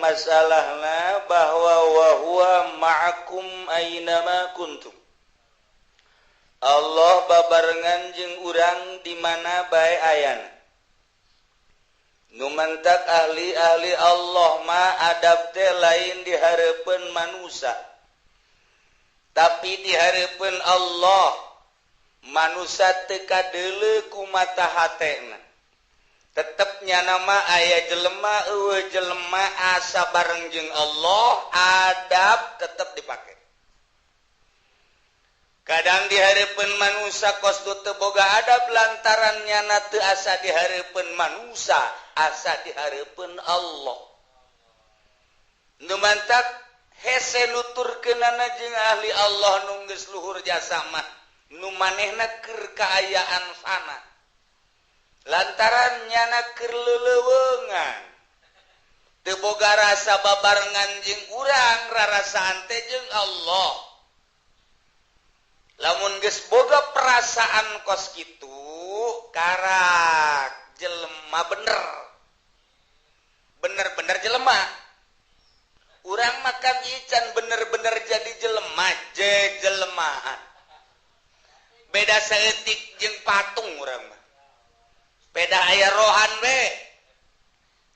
Masalahna bahwa wa huwa ma'akum ainama kuntum. Allah babarengan jeung urang di mana bae ayana. Nu mantak ahli-ahli Allah ma adab teh lain di hareupeun manusia, tapi di hareupeun Allah. Manusia teu kadeuleu ku mata hatena. Tetep nama aya jelema eueuh jelema asa bareng jeung Allah, adab tetep dipake. Kadang di hareupeun manusia kos nu teu boga adab lantaran nyana teu asa di hareupeun manusia, asa di hareupeun Allah. Nu mantak hese nuturkeunana jeung ahli Allah nu geus luhur jasa mah, nu manehna keur kaayaan fana. Lantaran nyana keur leuleungan. Teu boga rasa babarengan jeung urang, rarasaan teh jeung Allah. Lamun geus boga perasaan kos kitu, karak jelema bener. Bener-bener jelema. Urang makan ican bener-bener jadi jelema, jejelmaan. Beda saeutik jeung patung urang mah. Beda aya rohan we.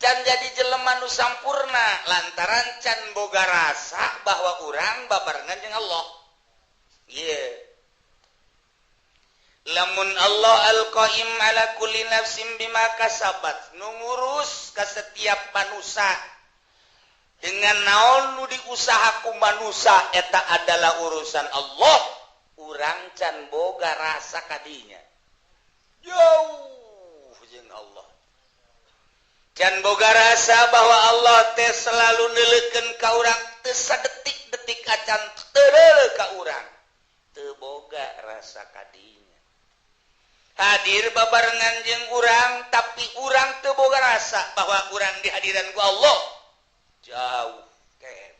Can jadi jelema nu sampurna lantaran can boga rasa bahwa urang babarengan jeung Allah. Yeah. Lamun Allah al-qaim ala kulli nafsin bima kasabat, nu ngurus ka setiap manusia dengan naon nu diusaha ku manusia eta adalah urusan Allah. Urang can boga rasa kadinya jauh jeung Allah. Can boga rasa bahwa Allah teh selalu neuleukeun ka urang, teu sadetik-detik acan teu ka urang, teu boga rasa kadinya. Hadir babarengan jeung urang, tapi urang teu boga rasa bahwa urang dihadiran ku Allah. Jauh ke.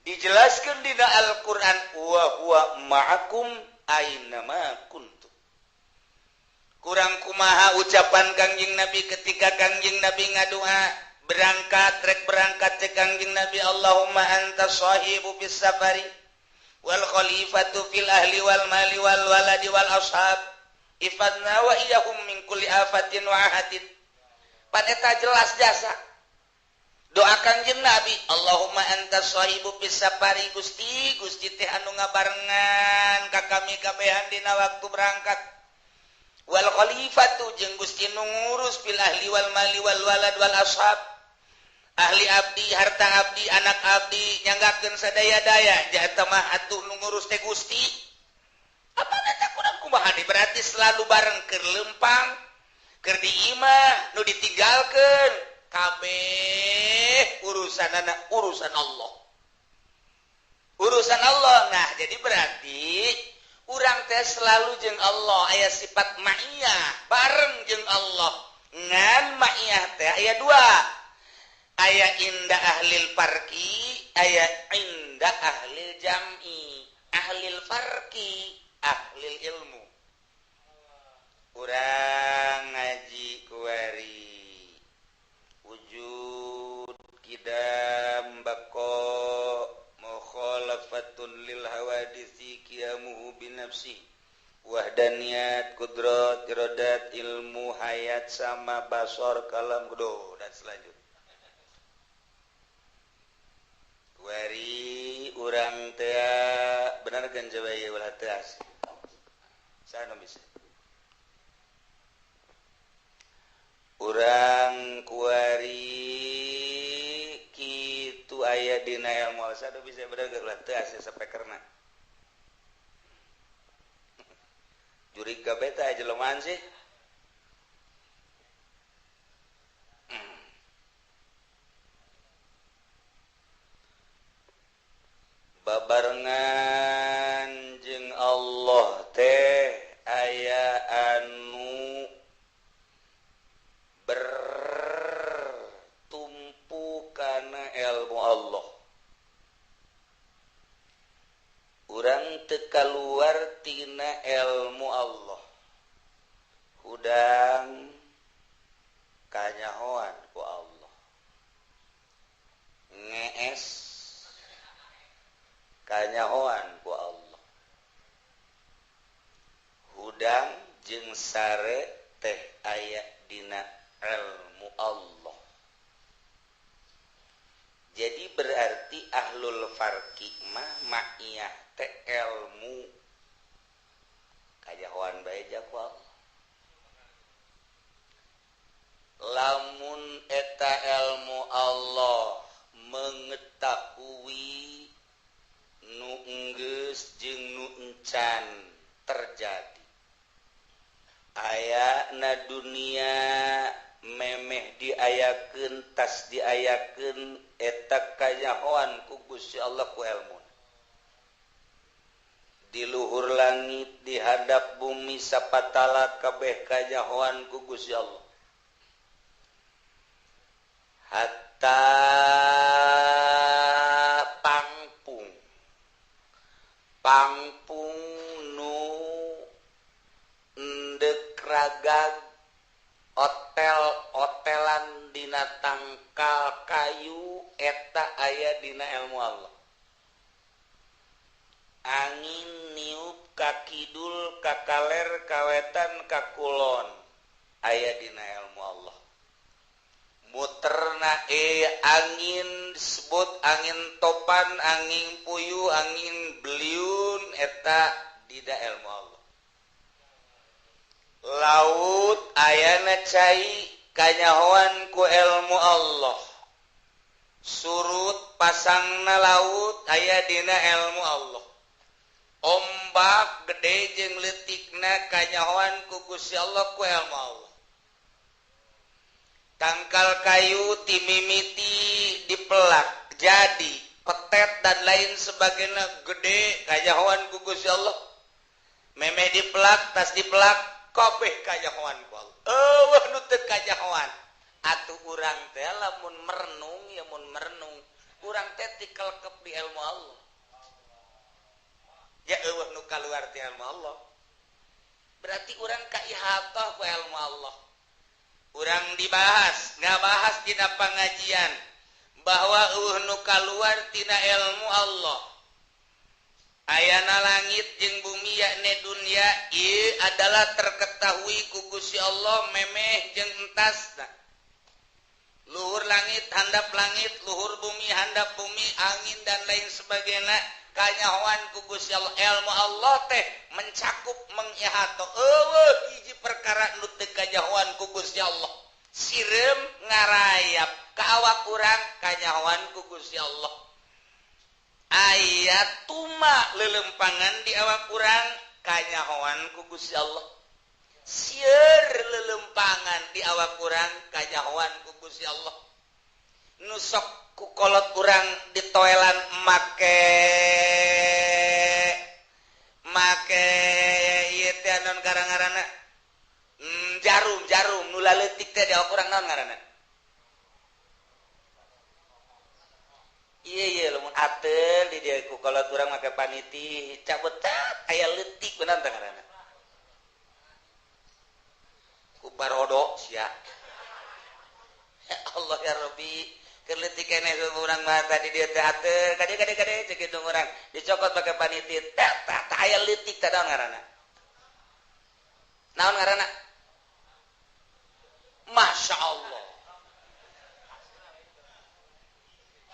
Dijelaskan dina Al-Qur'an wa huwa ma'akum ainama kuntum. Kurang kumaha ucapan Kangjeng Nabi ketika Kangjeng Nabi ngadua berangkat, rek berangkat cek Kangjeng Nabi, Allahumma anta sahibu fis safari wal khalifatu fil ahli wal mali wal waladi wal ashab ifadna wa iyyahum min kulli afatin wa ahatin. Pan eta jelas jasa doa Kangjeng Nabi, Allahumma anta sahibu fis safari, Gusti Gusti teh anu ngabarengan ka kami kabehan dina waktu berangkat, wal khalifatu jeung Gusti nu ngurus fil ahli wal mali wal walad wal ashab, ahli abdi, harta abdi, anak abdi, nyanggakeun sadaya-daya jata mah atuh nu ngurus teh Gusti. Apa eta kurang kumaha deui, berarti selalu bareng keur lempang, keur di imah nu ditinggalkeun kabeh urusanana urusan Allah. Urusan Allah. Nah, jadi berarti urang teh selalu jeung Allah, aya sifat ma'iyah, bareng jeung Allah. Ngan ma'iyah teh aya dua. Aya inda ahlil farqi, aya inda ahlil jam'i. Ahlil farqi, ahlil ilmu. Urang ngaji kuari wujud kidam bako mukhalafatun lil hawadisi qiyamuhu binafsi wahdaniyat kudrat iradat ilmu hayat sama basor kalam kudo dan selanjutnya. Kuari urang teh bener kan coba ieu ulah teu asih. Saha nu bisa? Urang kuari kitu aya dina ilmu sadu bisa bener ulah teu asih sapekerna. Jurig kabeh teh jelema sih. Babarengan jeung Allah teh aya anu bertumpu kana ilmu Allah. Urang teu kaluar tina ilmu Allah. Hudang kanyahoan ku Allah. Allah. Jadi berarti ahlul farqi mah ma'iyah teh ilmu kajahoan bae ku Allah. Lamun eta ilmu Allah mengetahui nu enggeus jeung nu encan terjadi. Aya na dunia memeh diayakeun tas diayakeun eta kanyahoan ku Gusti Allah ku ilmu. Di luhur langit di hadap bumi sapatala kabeh kanyahoan ku Gusti Allah. Hatta pangpung pangpung nu endek ragag otel-otelan dina tangkal kayu eta aya dina ilmu Allah. Angin niup ka kidul ka kaler ka wetan ka kulon aya dina ilmu Allah. Muterna angin disebut angin topan, angin puyuh, angin beliun eta dina ilmu Allah. Laut ayana cai kanyahoan ku ilmu Allah. Surut pasangna laut aya dina ilmu Allah. Ombak gede jeung leutikna kanyahoan ku Gusti Allah ku ilmu Allah. Tangkal kayu timimiti dipelak jadi petet dan lain sebagainya gede kanyahoan ku Gusti Allah. Memeh dipelak tas dipelak kabeh kanyahoan ku Allah. Eueuh nu teu kanyahoan. Atuh urang teh lamun merenung ya mun merenung urang teh tikelkep di ilmu Allah. Ya eueuh nu kaluar ti ilmu Allah. Berarti urang kaihatah ku ilmu Allah. Urang dibahas, ngabahas dina pangajian bahwa eueuh nu kaluar tina ilmu Allah. Ayana langit jeung bumi yakni dunia ieu adalah terketahui ku Gusti Allah memeh jeung entasna. Luhur langit handap langit, luhur bumi handap bumi, angin dan lain sebagainya kanyahoan ku Gusti Allah. Ilmu Allah teh mencakup mengihato eueuh hiji perkara nu teu kanyahoan ku Gusti Allah. Sireum ngarayap ka awak urang kanyahoan ku Gusti Allah. Aya tuma lelempangan di awak urang kanyahoan ku Gusti Allah. Sieur lelempangan di awak urang kanyahoan ku Gusti Allah. Nu sok ku kolot urang ditoelan make make ieu teh naon ngaranna jarum jarum nu laleutik teh di awak urang naon ngaranna? Iya iya lamun atel di dieu ku kolot urang make paniti cabut aya leutik bener teh ngaranna. Ku barodo sia. Ya Allah ya Rabbi, keur leutik keneh urang mah tadi dieu teh atel kade kade kade cek kitu urang dicokot make paniti teh tah aya leutik teh naon ngaranna? Naon ngaranna? Masya Allah.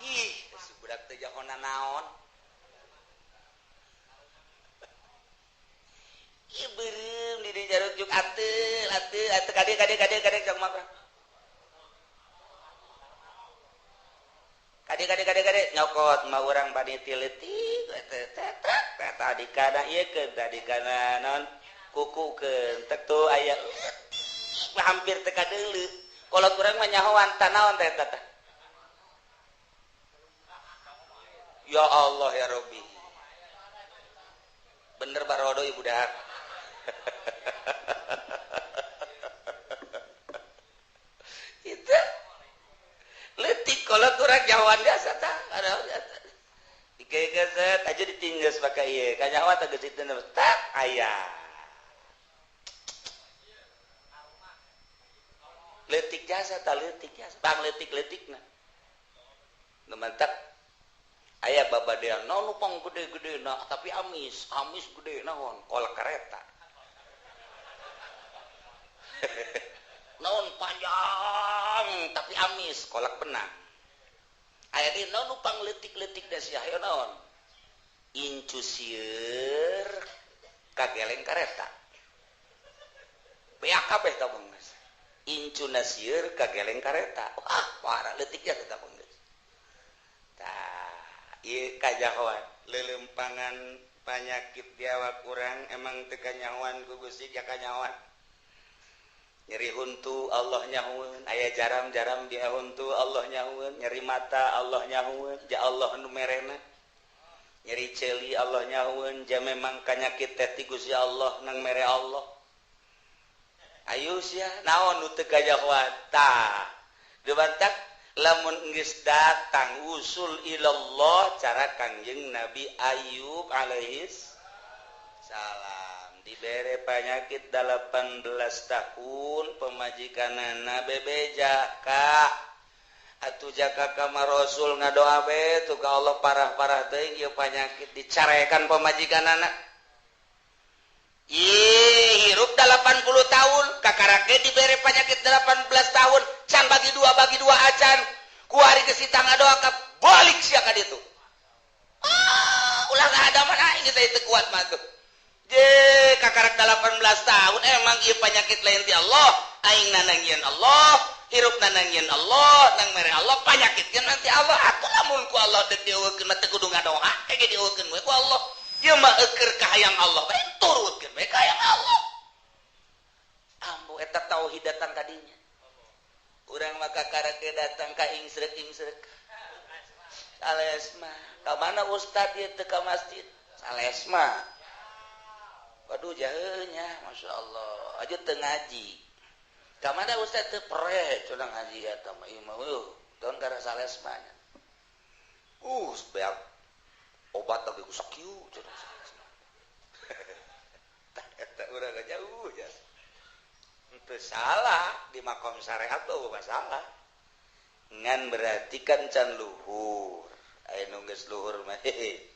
Ih, si budak teh jahona naon? Ih, beureum di dieu jaruk juk ateul, ateul, ateul kade kade kade kade cok mah. Kade kade kade kade nyokot mah urang paniti leutik teh teh teh tadi kana ieu keun tadi kana naon kuku keun tek tuh aya hampir teu kadeuleu. Kolot urang mah nyahoan tanaon teh eta teh. Ya Allah ya Rabbi. Bener barodo ieu budak. Itu leutik kolot urang nyahoan biasa tah. Dikegeset aja ditingges pakai ieu. Kanyahoan teh geus itu tak aya. Leutik jasa ta leutik jasa bang leutik-leutikna nu mantak aya babadean naon nu pang gede-gedena tapi amis amis gede naon kol kereta naon panjang Gampang tapi amis kolak benang. Aya di naon nu pangleutik-leutik da sia hayo naon? Incu sieur kageleng kareta. Beak kabeh tabung geus. Incuna sieur kageleng kareta. Wah, parah leutik ya tabung geus. Tah, ieu kajahoan leuleumpangan panyakit di awak urang emang teu kanyahoan ku Gusti ya kanyahoan. Nyeri huntu Allah nyahueun, aya jaram-jaram di huntu Allah nyahueun, nyeri mata Allah nyahueun, ja Allah nu merena. Nyeri ceuli Allah nyahueun, ja memang kanyakit teh ti Gusti Allah nang mere Allah. Ayo sia naon nu teu kajahoan tah. Dibantak lamun geus datang usul ilallah cara Kangjeng Nabi Ayub alaihis salam. Dibere panyakit 18 tahun pemajikanana bebeja ka atuh jaka ka Rasul ngadoa be tuh ka Allah parah-parah teuing ieu panyakit dicarekan pemajikanana. Ih, hirup 80 tahun kakarake dibere panyakit 18 tahun can bagi dua acan ku hari geus ngadoa ka balik sia ka ditu. Ah, ulah ada mana aing teh teu kuat mah tuh. Je kakarak 18 tahun emang ieu panyakit lain ti Allah, aing nanangieun Allah, hirup nanangieun Allah, nang mere Allah panyakitkeun nanti Allah. Atuh lamun ku Allah deuk dieuweukkeun mah teu kudu ngadoa, ge dieuweukkeun we ku Allah. Ieu mah eukeun kahayang Allah, bae turutkeun we kahayang Allah. Ambu eta tauhid datang ka dinya. Urang mah kakarak ge datang ka ingsrek-ingsrek. Salesma, ka mana ustad ieu teu ka masjid? Salesma. Waduh jahenya, Masya Allah. Aja teu ngaji. Ka mana ustad teu pre cenah ngaji eta mah ieu mah eueuh, tahun kana salesma nya. Beak obat lagi ku sakieu cenah salesma. Tah eta urang jauh ya. Teu salah di makom syariat tuh masalah. Ngan berarti kan can luhur. Aya nu geus luhur mah hehe.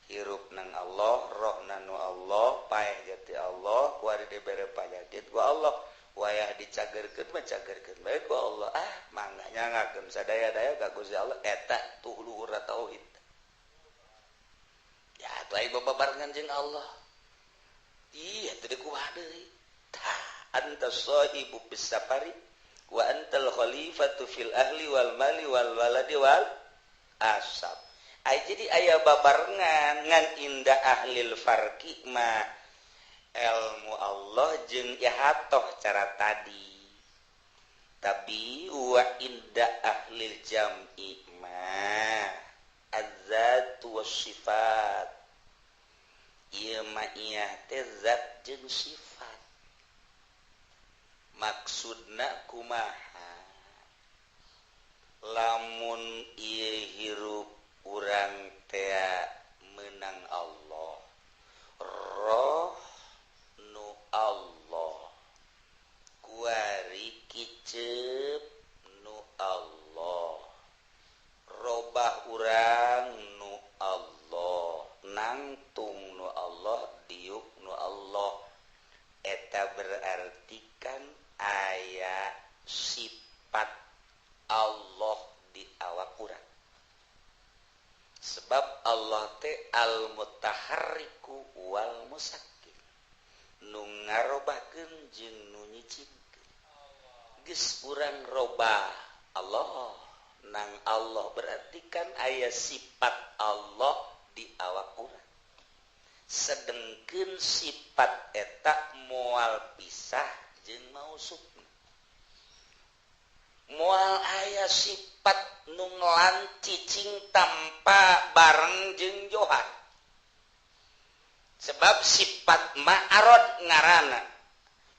Hirup nang Allah, roh nanu Allah, paeh jati Allah, kuari dibere panyakit ku Allah, wayah dicagerkeun mah cagerkeun bae ku Allah. Ah, mangga nyangakeun sadaya-daya ka Gusti Allah eta tuh luhur tauhid. Ya atuh aing babarengan jeung Allah. Iya teu kumaha deui. Tah, anta sahibu bis safari wa antal khalifatu fil ahli wal mali wal waladi wal asab. Ay, jadi aya babarengan ngan indah ahlil farqi mah ilmu Allah jeung ihatoh cara tadi. Tapi wa inda ahlil jam'i mah az-zat was sifat. Ieu mah ieu teh zat jeung sifat. Maksudna kumaha? Lamun ieu hirup urang tea menang Allah, roh nu Allah, kuari kicep nu Allah, robah urang nu Allah, nangtung nu Allah, diuk nu Allah. Eta berarti kan aya sifat Allah di awak urang. Sebab Allah teh al-mutaharriku wal musakkin, nu ngarobahkeun jeung nu nyicingkeun. Geus urang robah Allah nang Allah berarti kan aya sifat Allah di awak urang. Sedengkeun sifat eta moal pisah jeung mausufna. Moal aya sifat nu ngelancicing tanpa bareng jeung johar. Sebab sifat ma'arad ngarana.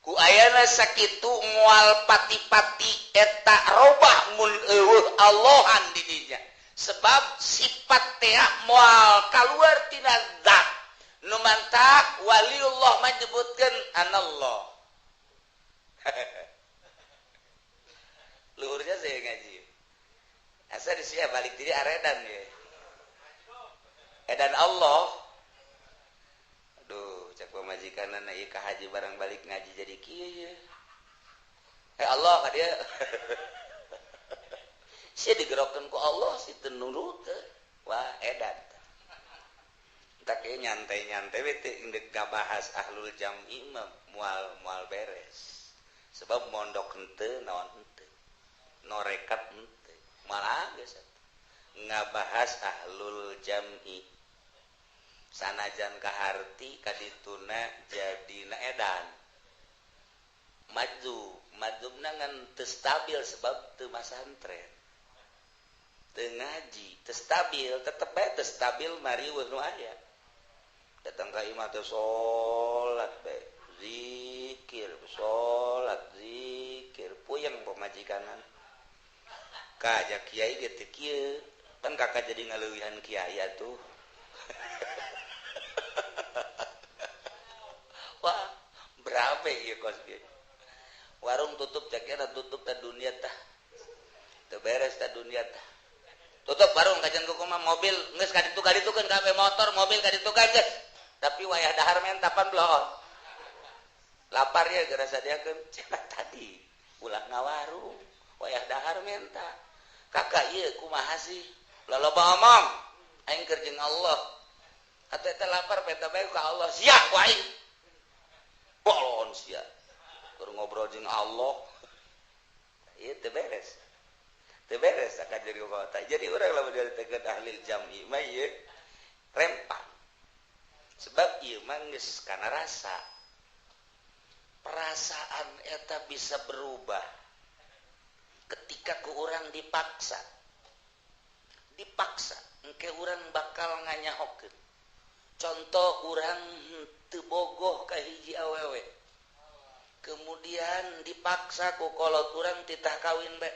Ku ayana sakitu moal pati-pati eta robah mun eueuh Allahan di dinya. Sebab sifat teh moal kaluar tina zat. Nu mantak waliullah menyebutkeun anallah. Luhurnya saya ngaji. Asa di sia balik diri aredan ya. Edan Allah. Aduh, cek pamajikanna ieu ka haji barang balik ngaji jadi kieu ye. Eh Allah ka dia. Sia digerokeun ku Allah si teu nurut. Wah, edan. Tak nyantai-nyantai we teh indek ngabahas ahlul jam'i mah moal moal beres. Sebab mondok henteu naon henteu. Norekat henteu. Malah geus ngabahas ahlul jam'i. Sanajan kaharti kadituna jadina edan. Maju, majubna ngan teu stabil sebab teu masantren. Teu ngaji, teu stabil, tetep bae teu stabil mari nu aya. Datang ka imah teh salat bae, zikir, salat, zikir, puyeng pamajikanan. Ka aja kiai ge teu kieu, pan kakak jadi ngaleuwihan kiai atuh. Wah, berapa ieu kos kieu? Warung tutup cakera tutup ta dunia tah. Teu beres ta dunia tah. Tutup warung kajian kumaha mobil geus ka ditu kaditukeun kabeh motor mobil ka ditu kan geus. Tapi wayah dahar mentapan bloon. Lapar ya gara sadiakeun cenah tadi ulah ngawarung wayah dahar menta. Kakak ieu kumaha sih? Laloba omong aing keur jeung Allah. Atuh eta lapar peta bae ka Allah sia ku aing. Bolon sia. Keur ngobrol jeung Allah. Ieu teu beres. Teu beres akan jadi kota. Jadi urang lamun ditekeun ahli jam'i mah ieu rempang. Sebab ieu mah geus kana rasa. Perasaan eta bisa berubah ketika ku urang dipaksa. Dipaksa engke urang bakal nganyahokeun. Contoh urang teu bogoh ka hiji awewe. Kemudian dipaksa ku kolot urang titah kawin bae.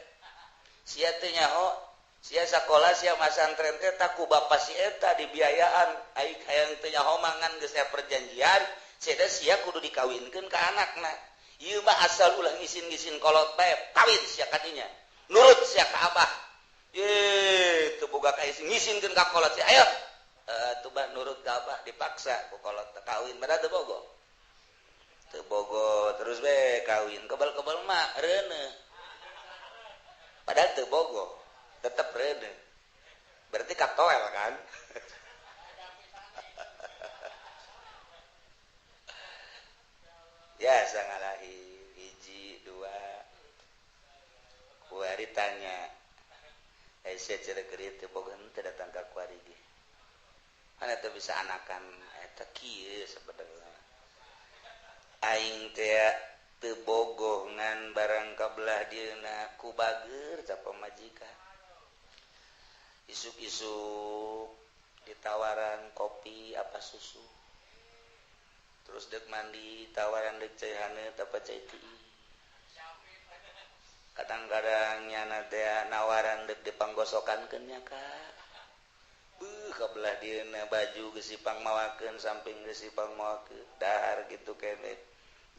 Sia teu nyaho, sia sakola sia masantren teh ku bapa si eta dibiayaan, aing hayang teu nyaho mangan geus aya perjanjian, sia sia kudu dikawinkeun ka anakna. Ieu mah asal ulah ngisin-ngisin kolot bae, kawin sia kadinya. Nurut sia ka abah. Ye, teu boga ka ngisinkeun ka kolot sia. Ayo. Tuh bah nurut ka abah dipaksa ku kolot teh kawin, padahal teu bogo. Teu bogo terus bae kawin, kebal-kebal mah reuneuh. Padahal teu bogo, tetep reuneuh. Berarti katoel kan? Ya sangalahi hiji dua. Kuari tanya, sia ceregerit teu boga henteu datang ka kuari ge. Mana teu bisa anakan eta kieu sebenarnya. Aing teh teu bogoh ngan barang kabelah dieuna ku bager ca pamajikan. Isuk-isuk ditawaran kopi apa susu. Terus dek mandi tawaran dek cai haneut apa cai tiis. Kadang-kadang nyana teh nawaran dek dipanggosokankeun nya ka. Beuh kabelah dieuna baju geus dipangmawakeun samping geus dipangmawakeun dahar kitu keneh.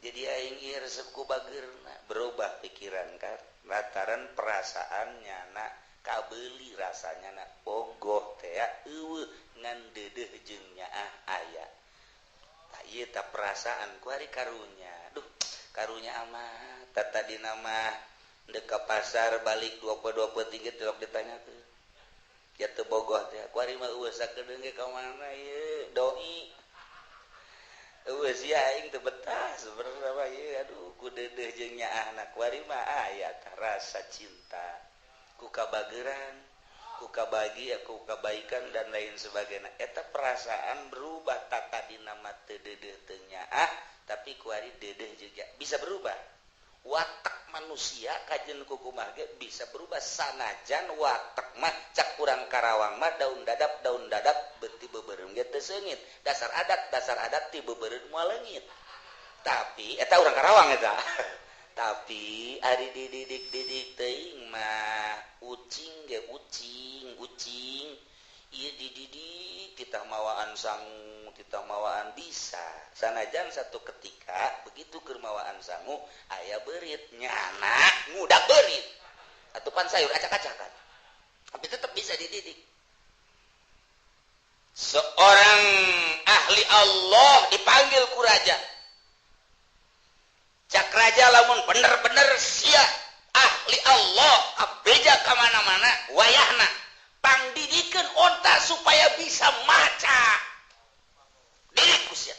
Jadi aing ieu resep ku bageurna berubah pikiran kan lantaran perasaan nyana kabeuli rasanya na bogoh teh eueuh ngan deudeuh jeung nyaah aya. Tah ieu tah perasaan ku ari karunya. Duh, karunya amat. Tah tadina mah deuk ka pasar balik 22 23 tilok ditanyakeun. Ya teu bogoh teh ku ari mah eueuh sakedeung ge ka mana ieu doi. Eueuh sia aing teu betah sebenarnya mah ieu aduh ku deudeuh jeung nyaahna ku ari mah aya tah rasa cinta ku kabageran ku kabagi ku kabaikan dan lain sebagainya. Eta perasaan berubah tak tadina mah teu deudeuh teu nyaah tapi ku ari deudeuh juga bisa berubah. Watak manusia kajen kukumah ge bisa berubah sanajan watak mah cak urang Karawang mah daun dadap beuti beubeurem ge teu seungit. Dasar adat ti beubeurem moal leungit. Tapi eta urang Karawang eta. Tapi ari dididik-didik teuing mah ucing ge ucing, ucing ieu dididik titah mawaan sangu, titah mawaan bisa. Sanajan satu ketika begitu keur mawaan sangu aya beurit nyana ngudak beurit. Atupan sayur acak-acakan. Tapi tetap bisa dididik. Seorang ahli Allah dipanggil ku raja. Cak raja, lamun bener-bener sia ahli Allah, abeja ka mana-mana, wayahna pangdidikeun onta supaya bisa maca. Didik ku sia.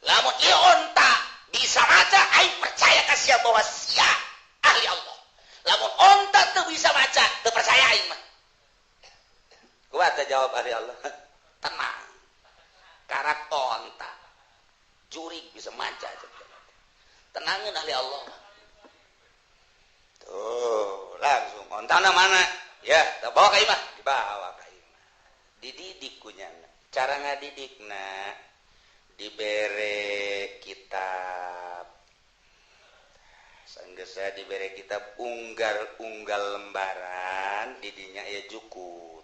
Lamun ieu onta bisa maca, aing percaya ka sia bahwa sia ahli Allah. Lamun onta teu bisa maca, teu percaya aing mah. Kumaha teh jawab ahli Allah? Tenang, karak onta jurig bisa maca. Tenangin ahli Allah. Tuh langsung ontana mana ya, bawa ke imah, dibawa ke imah, dididik kunyana. Cara ngadidikna dibere kitab. Sanggeus dibere kitab, unggal unggal lembaran didinya aya jukut,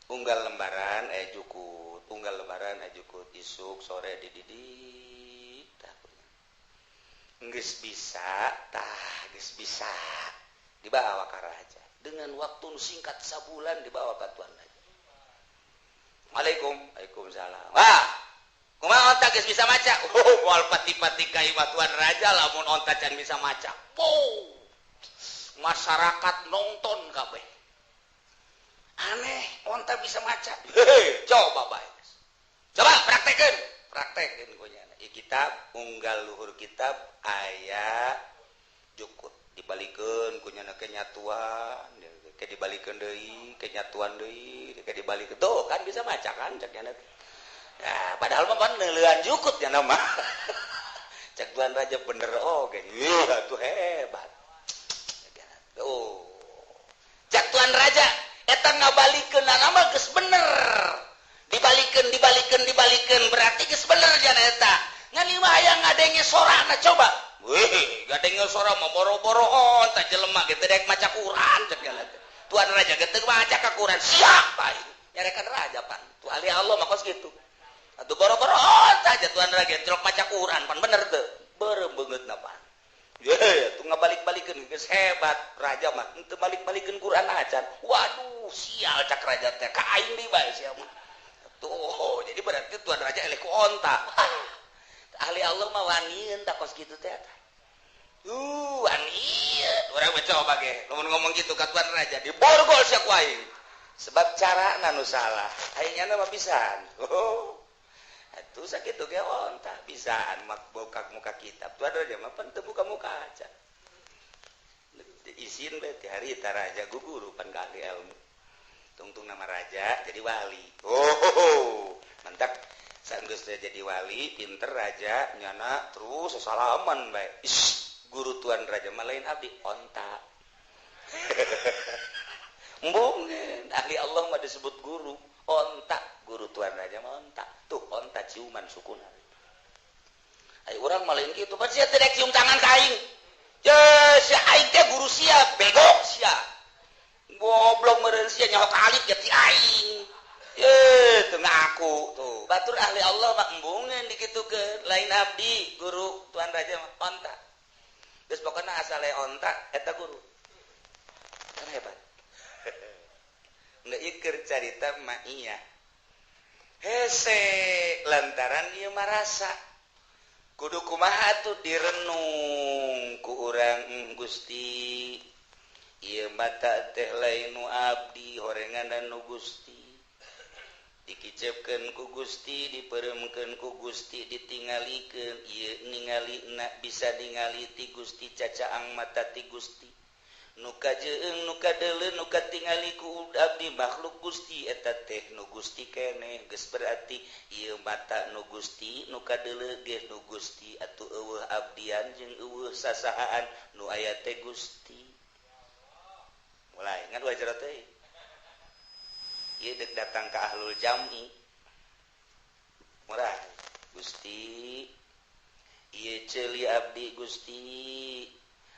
unggal lembaran aya jukut, unggal lembaran aya jukut. Isuk sore dididik. Tah, geus bisa, tah geus bisa, dibawa ke raja. Dengan waktu singkat sabulan dibawa ke tuan raja. Waalaikum, waalaikumsalam. Wah, kumaha, onta geus bisa maca? Oh, moal pati-pati ka imah tuan raja lamun onta can bisa maca. Oh, masyarakat nonton kabeh. Aneh, onta bisa maca. Hei, coba bae. Coba praktekeun, praktekeun kunyana. Kitab unggal luhur kitab aya jukut, dibalikeun kunyana kenyatuan, ke dibalikeun deui, kenyatuan deui, ke dibalikeun. Tuh kan bisa maca kan, cak nyana. Ya, padahal mah pan neuleuan jukut nya mah. Cak tuan raja, bener oge. Iya, tuh hebat. Tuh. Cak tuan raja, eta ngabalikeun mah geus bener. Dibalikeun, dibalikeun, dibalikeun, berarti geus bener jana eta. Ngan ieu mah hayang ngadenge sorana coba. Wih, ngadenge sora mah boro-boro onta, jelema ge teu daek maca Quran, cek nyana. Tuan raja ge teu maca ka Quran. Siapa ini? Nyarekan raja pan. Tuh ahli Allah mah kos kitu. Atuh boro-boro onta aja, tuan raja celok maca Quran pan bener teu? Beureum beungeutna pan. Ye, tuh ngabalik-balikeun geus hebat raja mah, henteu balik-balikeun Quran acan. Waduh, sial, cak raja teh, ka aing deui bae sia mah. Tuh, jadi berarti tuan raja eleh ku onta. Ahli Allah mah wanian tak kos kitu teh. Wanian. Urang mah coba ge, lamun ngomong gitu ka tuan raja, diborgol sia ku aing. Sebab cara nu salah. Aing mah bisaan. Oh. Atuh sakitu ge onta bisaan mak buka muka kitab. Tuan raja mah pan teu buka muka aja. Izin bae ti harita raja guguru pan ka ahli ilmu. Tungtung nama raja jadi wali. Oh, mantap. Sanggeus teh jadi wali, pinter raja, nyana terus salaman bae. Ish, guru tuan raja mah lain abdi, onta. Embung, ahli Allah mah disebut guru, onta, guru tuan raja mah onta. Tuh onta ciuman sukuna. Ayo urang mah lain kitu, pan sia teu cium tangan ka aing. Ya, si aing teh guru sia, bego sia. Goblok meureun sia nyaho ka alif ge ti aing. Ye, teu ngaku tuh. Batur ahli Allah mah embungeun dikitukeun, lain abdi guru tuan raja mah onta. Geus pokona asale onta eta guru. Kan hebat. Nggak iker carita mah iya. Hese lantaran ieu marasa. Kudu kumaha tuh direnung ku urang, Gusti. Ieu mata teh lain nu abdi, horengan dan nu Gusti. Dikicepkeun ku Gusti, dipeuremkeun ku Gusti, ditingalikeun ieu ningali na bisa ningali ti Gusti, cacaang mata ti Gusti. Nu kajeung, nu kadeuleu, nu katingali ku abdi makhluk Gusti, eta teh nu Gusti keneh. Geus berarti ieu mata nu Gusti, nu kadeuleu ge nu Gusti, atuh euweuh abdian jeung euweuh sasahaan, nu aya teh Gusti. Mulai ngan wajar teh ieu dek datang ka ahlul jam'i. Murah Gusti, ieu ceuli abdi Gusti,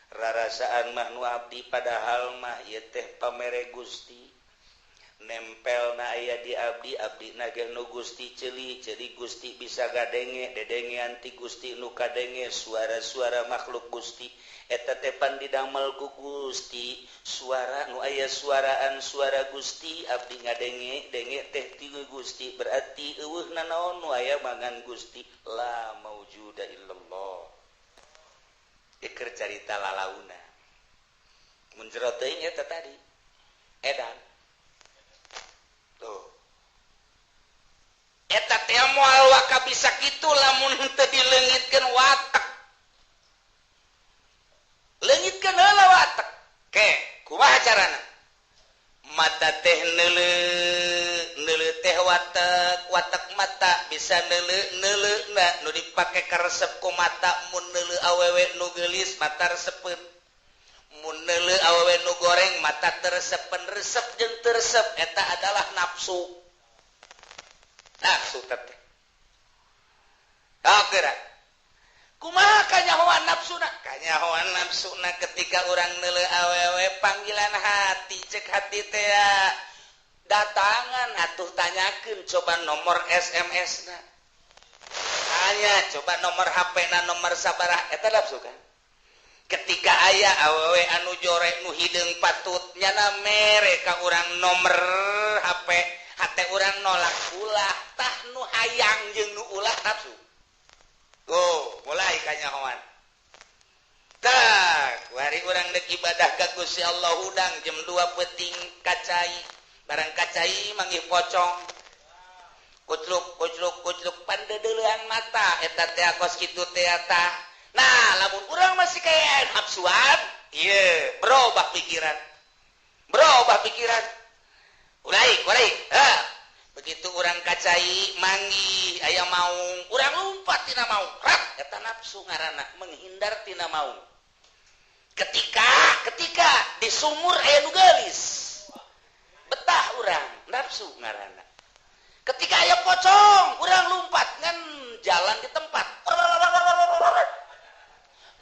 rarasaan mah nu abdi, padahal mah ieu teh pamere Gusti, nempel na aya di abdi, abdi na ge nu Gusti, ceuli ceuli Gusti, bisa gadenge dedengean ti Gusti, nu kadenge suara-suara makhluk Gusti eta teh pan didamel ku Gusti, suara nu aya suaraan suara Gusti, abdi ngadenge denge teh ti Gusti, berarti euweuh nanaon, nu aya mangan Gusti, la maujuda illallah. Ieu carita lalauna. Mun jero teuing eta tadi. Edan. Tuh. Eta teh moal waka bisa kitu lamun henteu dileungitkeun watek. Leungitkeun heula watek. Ke, kumaha carana? Mata teh neuleu, neuleu teh watek, watek mata bisa neuleu, neuleuna nu dipake karesep ku mata mun neuleu awewe nu geulis mata resepeun. Mun neuleu awewe nu goreng mata teu resepeun, resep jeung teu resep eta adalah nafsu. Nafsu teh. Geura. Kumaha kanyahoan nafsuna? Kanyahoan nafsuna ketika urang neuleu awewe panggilan hati cek hati teh datangan atuh tanyakeun coba nomor SMS-na. Tanya coba nomor HP-na nomor sabaraha eta nafsu kan? Ketika aya awewe anu jorek nu hideung patut nyana mere ka urang nomor HP, hate urang nolak ulah tah nu hayang jeung nu ulah nafsu. Oh, mulai kanyahoan. Tak, wari urang dek ibadah ka Gusti Allah hudang jam 2 peuting kacai. Barang kacai manggih pocong. Kucluk kucluk kucluk pandeudeulean mata eta teh kos kitu teh tah. Nah, lamun urang masih kaya nafsuan, ieu berubah pikiran. Berubah pikiran. Ulai, ulai. Ha. Begitu urang kacai manggih aya maung, urang lumpat tina maung. Rat eta nafsu ngaranna menghindar tina maung. Ketika di sumur aya nu geulis. Betah urang, nafsu ngaranna. Ketika aya pocong, urang lumpat ngan jalan di tempat.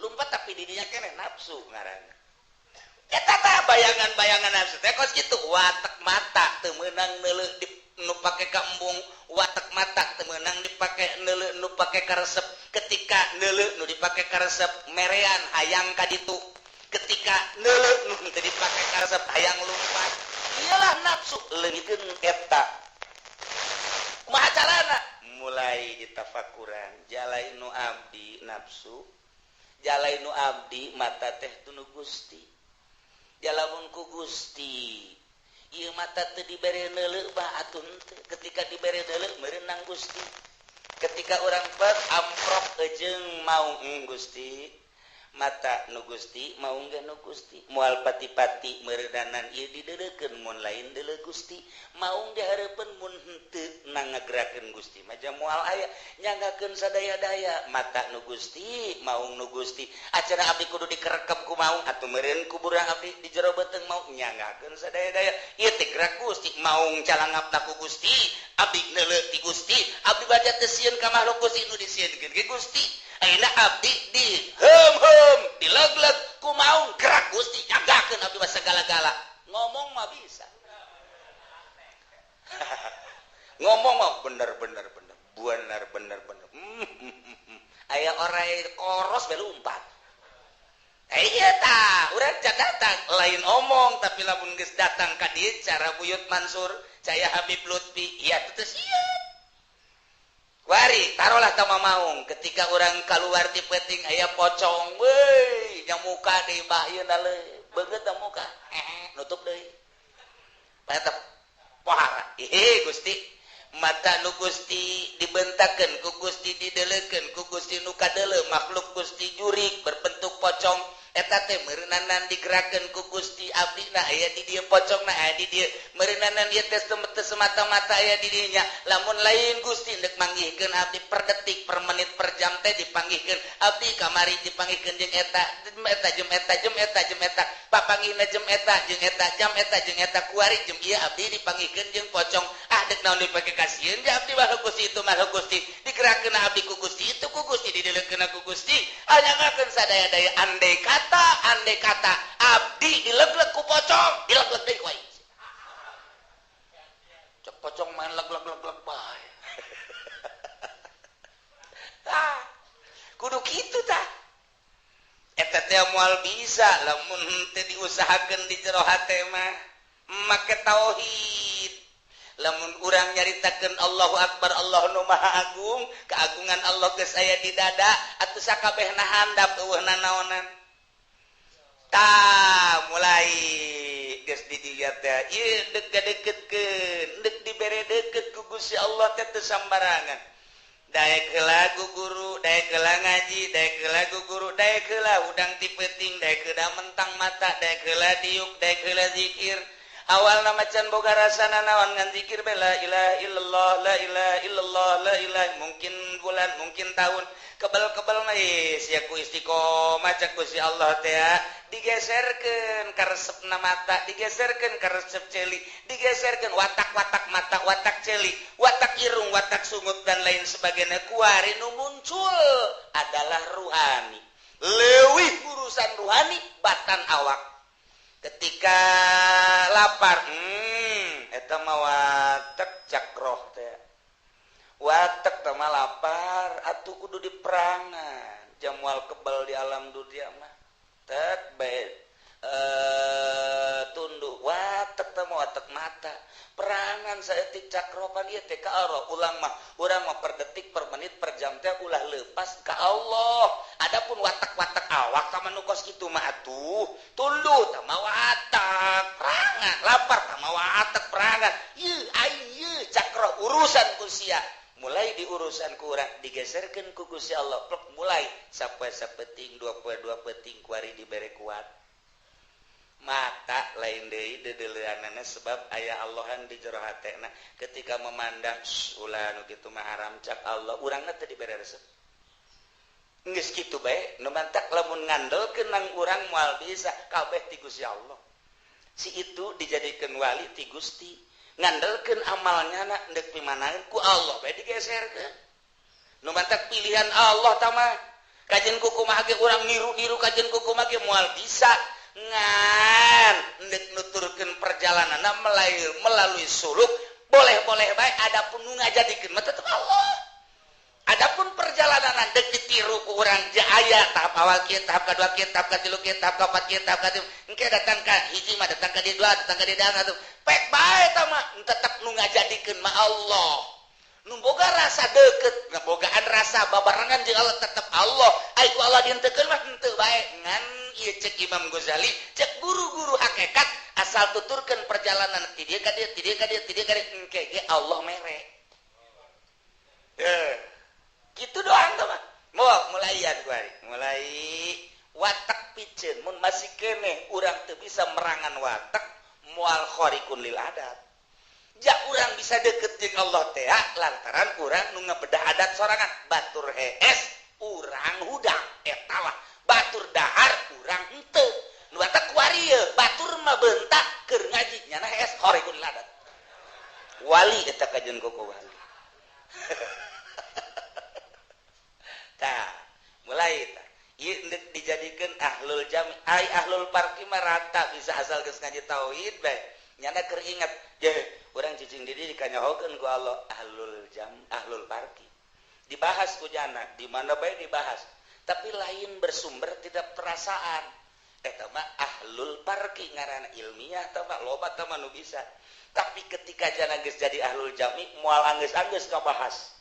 Lumpat tapi didinya keneh nafsu ngaranna. Eta tah bayangan-bayangan nafsu teh kos kitu watek mata teu meunang neuleuh di nu pake ka embung, watek mata teu meunang dipake neuleuh nu pake karesep. Ketika neuleuh nu dipake karesep merean hayang ka ditu. Ketika neuleuh nu teu dipake karesep hayang lumpat. Iyalah nafsu leungiteun eta. Kumaha carana? Mulai ditafakuran, jalai nu abdi nafsu, jalai nu abdi mata teh tunu Gusti. Jalamun ku Gusti. Ieu mata teu dibere neuleuh bah atuh henteu. Ketika dibere neuleuh meureunang Gusti. Ketika urang pek amprok eujeung maung Gusti. Mata nu Gusti maung ge nu Gusti. Moal pati-pati meureunanan ieu dideuleukeun mun lain deuleu Gusti. Maung dihareupeun mun henteu nangagerakeun Gusti mah moal aya nyanggakeun sadaya-daya. Mata nu Gusti maung nu Gusti. Acara abdi kudu dikerekep ku maung atuh meureun kuburan abdi di jero beuteung maung nyanggakeun sadaya-daya. Ieu teh gerak Gusti maung calangapna ku Gusti. Abdi neuleuh ti Gusti, abdi baca teu sieun ka makhluk Gusti nu disieunkeun ge Gusti. Ayeuna abdi di heum-heum dileg-leg ku maung gerak Gusti nyanggakeun abdi mah sagala-gala. Ngomong mah bisa. Ngomong mah bener bener bener bener bener bener. Aya orai koros be lumpat. Iya tah, urang can datang lain omong tapi lamun geus datang ka dieu cara Buyut Mansur, caya Habib Lutfi, ieu teu sieun. Wari taruhlah tama maung ketika urang keluar ti peuting aya pocong, weuy nyamuka deui bah ieu na leuh, beungeut teh muka. Nutup deui. Panetep pohara. Ih Gusti, mata nu Gusti dibentakeun ku Gusti dideleukeun ku Gusti nu kadeuleu makhluk Gusti jurik berbentuk pocong eta teh meureunanan digerakeun ku Gusti abdi na aya di dieu pocong na aya di dieu meureunanan ieu teh semata-mata aya di dieu nya lamun lain Gusti deuk manggihkeun abdi per detik per menit per jam teh dipanggihkeun abdi kamari dipanggihkeun jeung eta eta jem eta jem eta jem eta papanggihna jem eta jeung eta jam eta jeung eta kuari jem ieu abdi dipanggihkeun jeung pocong ah deuk naon dipake kasieun ja abdi makhluk Gusti itu makhluk Gusti digerakeun abdi ku Gusti itu ku Gusti dideleukeun ku Gusti anyangakeun sadaya-daya andai kata abdi dileg-leg ku pocong dileg-leg deui ku aing cek pocong main leg-leg-leg bae. Tah kudu kitu tah eta teh moal bisa lamun teu diusahakeun di jero hate mah make tauhid. Lamun urang nyaritakeun Allahu Akbar, Allah nu Maha Agung, keagungan Allah geus aya di dada, atuh sakabehna handap eueuh nanaonan. Tah mulai geus di dieu teh ieu deuk gadeketkeun, deuk dibere deukeut ku Gusti Allah teh teu sambarangan. Daek heula ku guru, daek heula ngaji, daek heula ku guru, daek heula hudang ti peuting, daek heula mentang mata, daek heula diuk, daek heula zikir. Awalna macan boga rasana naon ngan zikir be la ilaha illallah, la ilaha illallah, la ilaha, mungkin bulan, mungkin tahun, kebel-kebel mah sia ku istiqomah cek Gusti Allah teh digeserkeun ka resepna mata, digeserkeun ka resep ceuli, digeserkeun watak-watak mata, watak ceuli, watak irung, watak sungut dan lain sebagainya. Kuari nu muncul adalah ruhani. Leuwih urusan ruhani batan awak. Ketika lapar, eta mah watek cakroh teh. Watek teh mah lapar atuh kudu diperangan. Jamual kebal di alam dunia mah. Tek bae tunduk watek teh mah watek mata. Perangan saeutik cakropan ieu teh ka Allah. Ulang mah urang mah per detik, per menit, per jam teh ulah lepas ka Allah. Adapun watak-watak awak tah mah nu kos kitu mah atuh tunduh tah mah watak perangan, lapar tah mah watak perangan. Ieu ieu cakro urusan ku sia. Mulai di urusan ku urang digeserkeun ku Gusti Allah. Plek mulai sapoe sapeting, dua poe dua peting kuari dibere kuat. Mata lain deui deudeuleunana sebab aya Allahan di jero hatena. Ketika memandang ulah nu kitu mah haram cak Allah, urangna teu dibere resep. Geus kitu bae, nu mantak lamun ngandelkeun nang urang moal bisa kabeh ti Gusti Allah. Si itu dijadikeun wali ti Gusti. Ngandelkeun amalnya na deuk pimanaeun ku Allah bae digeserkeun. Nu mantak pilihan Allah tah mah. Kajen kumaha ge urang niru-niru kajen kumaha ge moal bisa. Ngan deuk nuturkeun perjalananna melalui suluk boleh-boleh bae, adapun nu ngajadikeun mah tetep Allah. Adapun perjalanan deuk ditiru ku urang aya tahap awal kieu, tahap kadua kieu, tahap katilu kieu, tahap kaopat kieu, tahap katilu engke datang ka hiji mah datang ka dua, datang ka dua atuh pek bae tah mah tetep nu ngajadikeun mah Allah. Nu boga rasa deukeut, ngabogaan rasa babarengan jeung Allah tetep Allah. Ai ku Allah dientekeun mah henteu bae. Ngan ieu cek Imam Ghazali, cek guru-guru hakikat asal tuturkeun perjalanan ti dieu ka dieu, ti dieu ka dieu, ti dieu ka dieu, engke ge Allah mere. Gitu doang tuh mah. Mulaian kuari, mulai watak piceun mun masih keneh urang teu bisa merangan watak moal khariqun lil adat. Ja urang bisa deket jeung Allah teh lantaran urang nu ngabedah adat sorangan, batur hees urang hudang eta lah, batur dahar urang henteu. Nu watak kuari ye batur mah bentak keur ngaji nyana hees khariqun lil adat. Wali eta kajeun koko wali. Tah, mulai tah. Ieu deuk dijadikeun ahlul jami, ai ahlul parki mah rata bisa asal geus ngaji tauhid bae. Nyana keur inget, ye urang cicing di dieu dikanyahokeun ku Allah ahlul jam, ahlul parki. Dibahas ku jana, di mana bae dibahas. Tapi lain bersumber tidak perasaan. Eta mah ahlul parki ngaranna ilmiah tah mah loba tah mah nu bisa. Tapi ketika jana geus jadi ahlul jami moal anggeus-anggeus kabahas.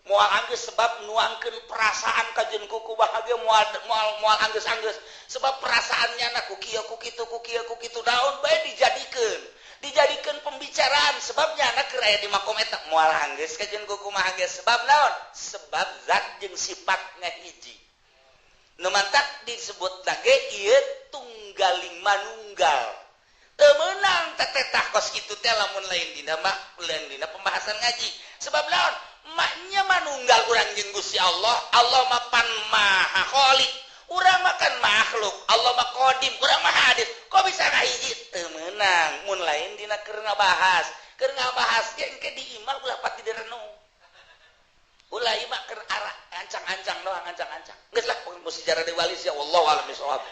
Moal anggeus sebab nuangkeun perasaan kajeun kuku bahagia moal moal moal anggeus-anggeus sebab perasaannya na ku kieu ku kitu ku kieu ku kitu daun bae dijadikeun dijadikeun pembicaraan sebabnya na keur aya di makom eta moal anggeus kajeun kuku bahagia sebab naon sebab zat jeung sifatna hiji nu mantak disebut lagi ieu tunggaling manunggal teu meunang tetetah kos kitu teh lamun lain dina mah lain dina pembahasan ngaji sebab naon maknya manunggal urang jeung Gusti Allah. Allah mah pan maha khalik, urang mah kan makhluk. Allah mah qadim, urang mah hadis. Kok bisa ngahiji? Teu meunang mun lain dina keur ngabahas. Keur ngabahas ge engke di imah ulah pati direnung. Ulah imah keur arah ancang-ancang doang, ancang-ancang. Geus lah pokokna sejarah di wali sia wallahu a'lam bishawab.